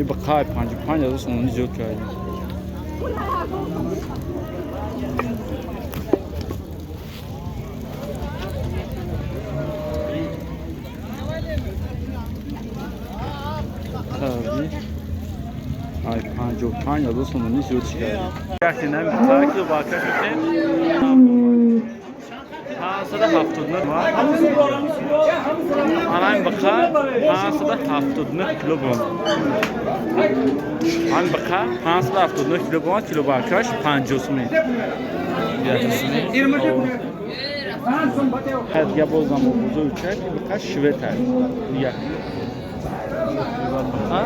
И бақай 55 000 сомонӣ зиёд кардем. Таби ай 55 000 сомонӣ зиёд кардем. Якте нами кило бакаш битем. 579. Анам бақа 579 кило бон. Ан бақа 579 кило бон, кило бакаш 50 сомонӣ. Ҳадга бозам бузург чак бақа швета. Нигah. Бақа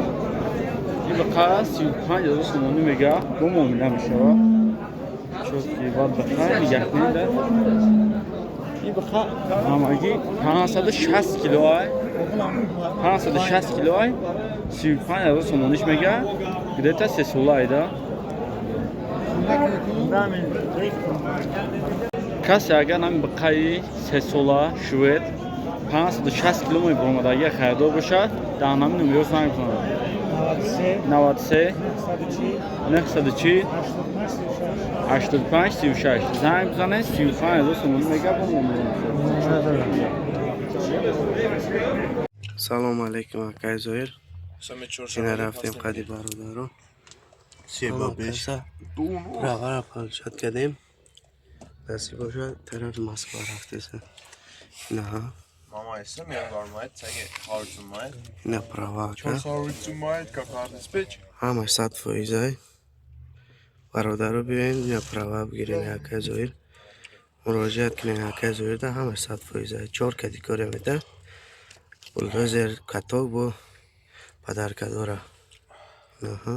и бақа 35 000 сомонӣ мега, бо муомила мешава. Чотки бад бақа нигah кунед. И бақа ҳамагӣ 560 кило ай. 560 кило ай. 35 000 сомониш мега. Где-то се сола айда. Касе агар ҳамин бақаи сесола швед 560 кило мебуромадагия харидор бошад, дар ҳамин номеро занг бизанад. 93 940 85 36 занг бизанед, 35 000 сомонӣ мега, бо муомила. Салому алейкум, акай Зоир. Ина рафтем қади бародаро. Права ра получать кардем. Насиб бошад, тарафи Москва рафтеса. Инаҳа. Ина права, ака. Ҳамаш 100%-ай. Бародаро, биёен, ина права бигирен, акай Зоир. Муроҷиат кунен акай Зоирда, ҳамаш 100%-ай. Чор категория меда. Бульдозер, каток бо подарка дора. Инаҳа.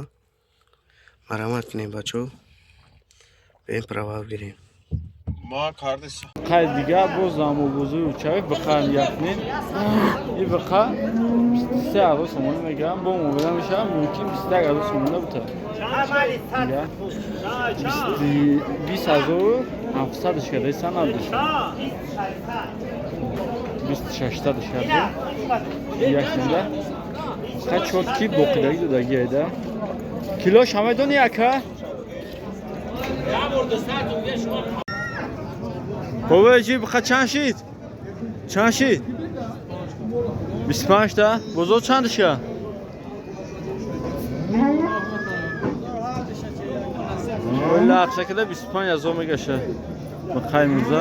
Марамат кунем, бачаҳо. Биёен, права бигирем. Қай дига боз бузург чавӣ бақа якнин. И бақа 23 000 сомонӣ мегирам, бо муомила мешавад, мумкин 21 000 сомонӣ бута. 20 700 шуда санадиш. 26 шуда. Якнинда. Қа чотки боқидаги додаги айда. Килош ҳама дони, ака? Бобо, чӣ бақа чанд шид? Чанд шид? 25 та? Бозор чанд ша? Лақша када 25 000 мегаша. Бақай муза.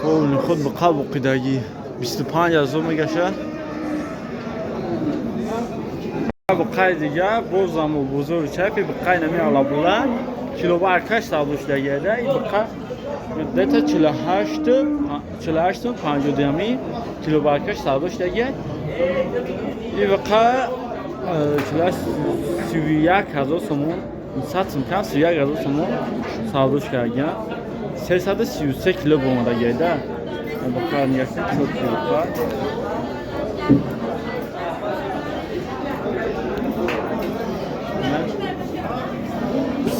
Полный худ бақа боқидаги 25 000 мегаша. Бақай дига бозам бузург чапи бақай нами алабула килобаркаш савдо шудагиада. И бақа где-то 48 48 52 килобаркаш савдо шудагия. И бақа 31 000 сомон, 100 сом кам, 31 000 сомон савдош кардагия. 333 кило бомадагиада. Бақа нигоҳ чор кило.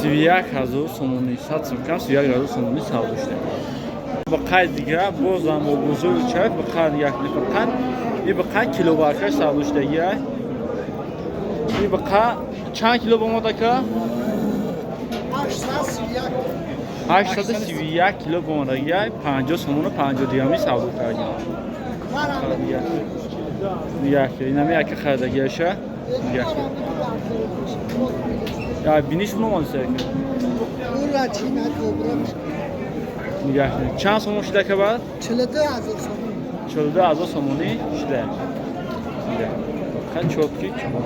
31 000 сомонӣ, 100 сом кам, 31 000 сомонӣ савдо шуда. Бақай дига бозам бузург чак бақа як фақат и бақа килобаркаш савдо шудагия. И бақа чанд кило бомад, ака? 831 кило бомадагия, 50 сомону 50 дирҳами савдо кардем. Як инами яка харидагияша. Як. Я биниш номад сека. Нигоҳ кунед. Чанд сомон шуда, ака, баъд? 42 000 сомон. 42 000 сомонӣ шуда. Нигоҳ. Ха, чотки чомон.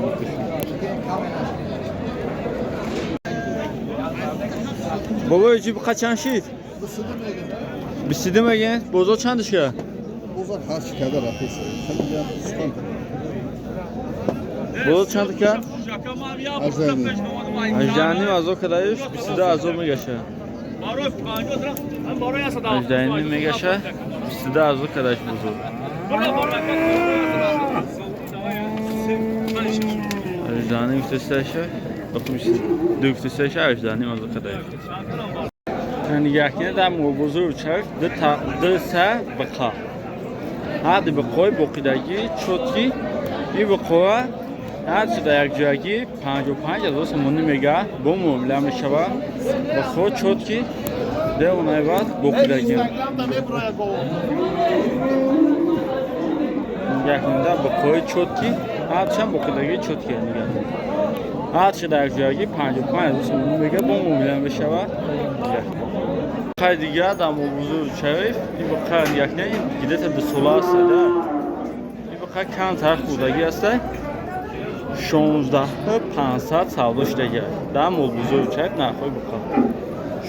Бобои, чӣ бақа чанд шид? 22 мегӯянд. Бозор чанд шуда? Бозор ҳарчи карда рафиса. Бозор чанд кард? 18. 18,5 ҳазор кадаиш, 22 ҳазор мегаша. 18,5 мегаша, 22 ҳазор кадаиш бозор. 18,5 гуфтасташа, ду гуфтасташа, 18,5 ҳазор кадаиш. Яъне якина дар бозор чак ду са бақа. Ҳарди бақои боқидагӣ чотки. Ин буқоа ҳарчи дар якҷоягӣ 55 ҳазор сомонӣ мега, бо муомила мешава. Буқо чёткий, девонайват боқидагӣ. Якунда буқои чёткий, ҳарчам боқидагӣ чёткий мега. Ҳарчи дар якҷоягӣ 55 ҳазор сомонӣ мега, бо муомила мешава. Қай дига дар мобузур шариф ин буқа якне где-то 2 сола аст да. Ин буқа камтар хурдагӣ аст, 16 500 савдо шудага дар молбузори чайб. Нархҳои буқа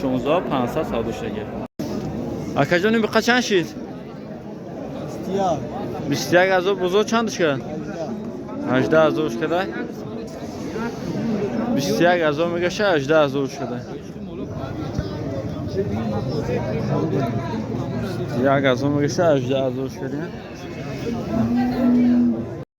16 500 савдо шудага. Акаҷон, ин буқа чанд шид? 21 ҳазор. Бозор чанд шуд? 18 ҳазор шуда. 21 ҳазор мегаша, 18 ҳазор шуда. 1 ҳазор мегаша, 18 ҳазор шуда.